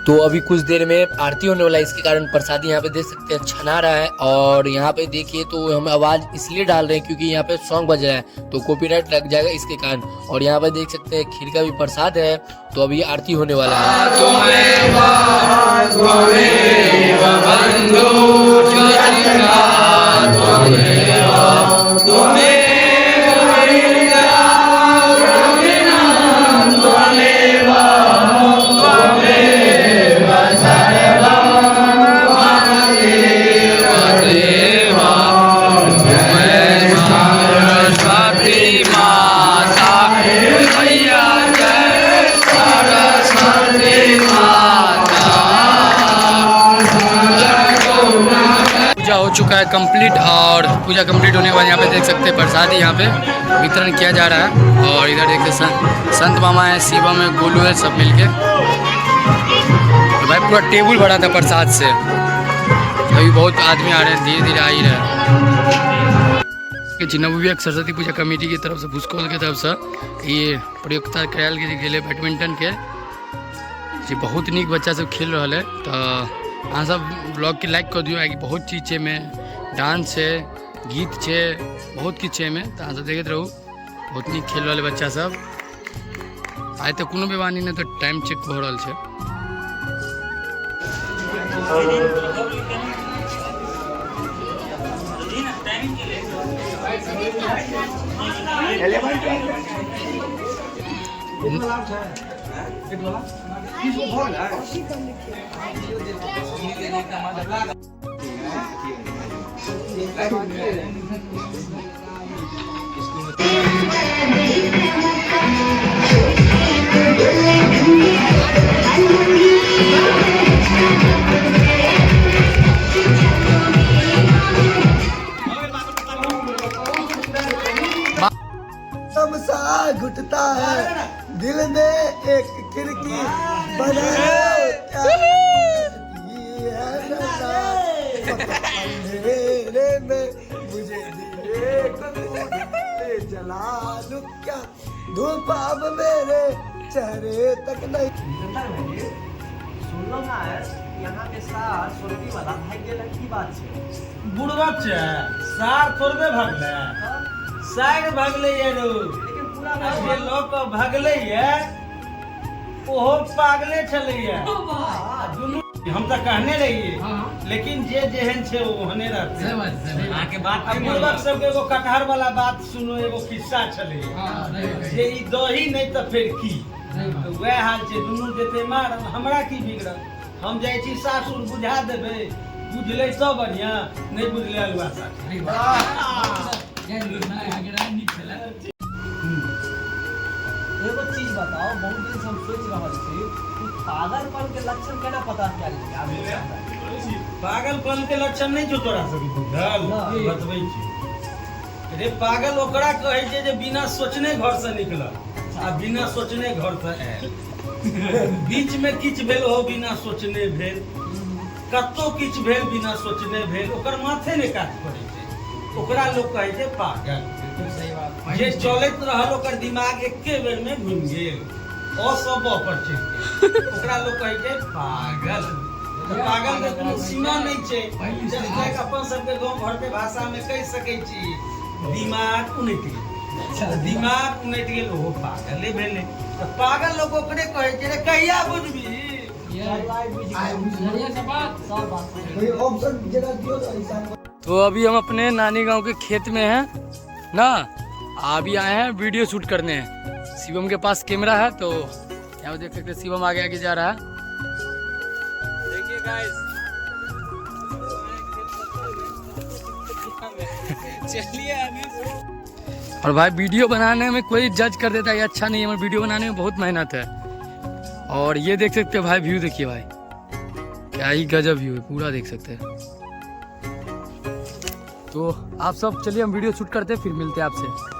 तो अभी कुछ देर में आरती होने वाला है, इसके कारण प्रसादी यहाँ पे देख सकते हैं छना रहा है। और यहाँ पे देखिए तो हम आवाज इसलिए डाल रहे हैं क्योंकि यहाँ पे सॉन्ग बज रहा है तो कॉपीराइट लग जाएगा इसके कारण। और यहाँ पे देख सकते हैं खीर का भी प्रसाद है। तो अभी आरती होने वाला है। पूजा हो चुका है कंप्लीट और पूजा कंप्लीट होने के बाद यहाँ पे देख सकते हैं प्रसाद यहाँ पे वितरण किया जा रहा है। और इधर देखते संत मामा है, शिवम है, गोलू है, सब मिलके। तो भाई पूरा टेबल भरा था प्रसाद से। अभी बहुत आदमी आ रहे हैं, धीरे धीरे आ ही रहे हैं। नवविवेक सरस्वती पूजा कमेटी की तरफ से, भुसकोल के तरफ से ये प्रतियोगिता करायल गेलै बैडमिंटन के, जे बहुत नीक बच्चा सब खेल रहा है। तो अहाँ सब ब्लॉग के लाइक कर दियौ, कियाकि बहुत चीज छै एहिमे, डांस छै, गीत छै, बहुत किछु छै एहिमे। तऽ अहाँ सब देखैत रहू, बहुत नीक खेल रहल है बच्चा सब। आइ तऽ कोनो बेमानी नहि, तऽ टाइम चेक भऽ रहल छै। सा घुटता है दिल में एक खिड़की बना लो क्या है अंधेरे में मुझे दिए को ले जला लूं क्या, धूप अब मेरे चेहरे तक नहीं। सुनलो ना, यहाँ के सार सोरबी वाला भागि गेलै, की बात छै? बुढ़बक छै, सार थोड़बे भगलै, साइर भगलै ये रो। लेकिन पूरा आ जे लऽ कऽ भगलै ये ओहो पागले छलैये दुनू। हम तऽ कहने रहियै, लेकिन जे जेहन छै ओ ओहने रहतै। अहाँके बात आ बुढ़बक सबके एगो कटहर वाला बात सुनो, एगो खिस्सा छलैये जे ई दही नहि तऽ फेर की, तऽ वएह हाल छै। दुनू जेतै मारल, हमरा की बिगड़ल? हम जाइ छी सासुर, बुझा देबै, बुझलै सब बढ़िआँ, नहि बुझलै अलुआ साग। एगो चीज बताओ, बहुत दिन से हम सोच रहल छी कि पागलपन के लक्षण केना पता कैल जाय? पागलपन के लक्षण नहि छौ तोरा सबके बुझल? नहि। बतबै छी रे, पागल ओकरा कहै छै जे बिना सोचने घर से निकलल आ बिना सोचने घर से आयल, बीच में किछु भेल ओहो बिना सोचने भेल, कतौ किछु भेल बिना सोचने भेल, ओकर माथे नहि काज करै छै, ओकरा लोक कहै छै पागल। जे चलैत रहल ओकर दिमाग एके बेर में घुमि गेल, अ सँ ब पर चलि गेल, ओकरा लोक कहै छै पागल। तऽ पागल के कोनो सीमा नहि छै। जस्ट लाइक अपन सबके गाँव घर के भाषा में कहि सकै छी, दिमाग उनटि गेल, दिमाग उनटि गेल, ओहो पागले भेलै। तऽ पागल लोक ओकरे कहै छै। रे कहिया बुझबी? सब बात। कोई ऑप्शन जरा दियो तो इंसान। तो अभी हम अपने नानी गांव के खेत में हैं ना, अभी आए हैं वीडियो शूट करने। शिवम के पास कैमरा है, तो यहाँ देख सकते हैं शिवम आगे आगे जा रहा है। देखिए गाइस, चलिए अभी। और भाई वीडियो बनाने में कोई जज कर देता है ये अच्छा नहीं है, मगर वीडियो बनाने में बहुत मेहनत है। और ये देख सकते हो भाई, व्यू देखिए भाई, क्या ही गजब व्यू है, पूरा देख सकते हैं। तो आप सब चलिए, हम वीडियो शूट करते हैं, फिर मिलते हैं आपसे।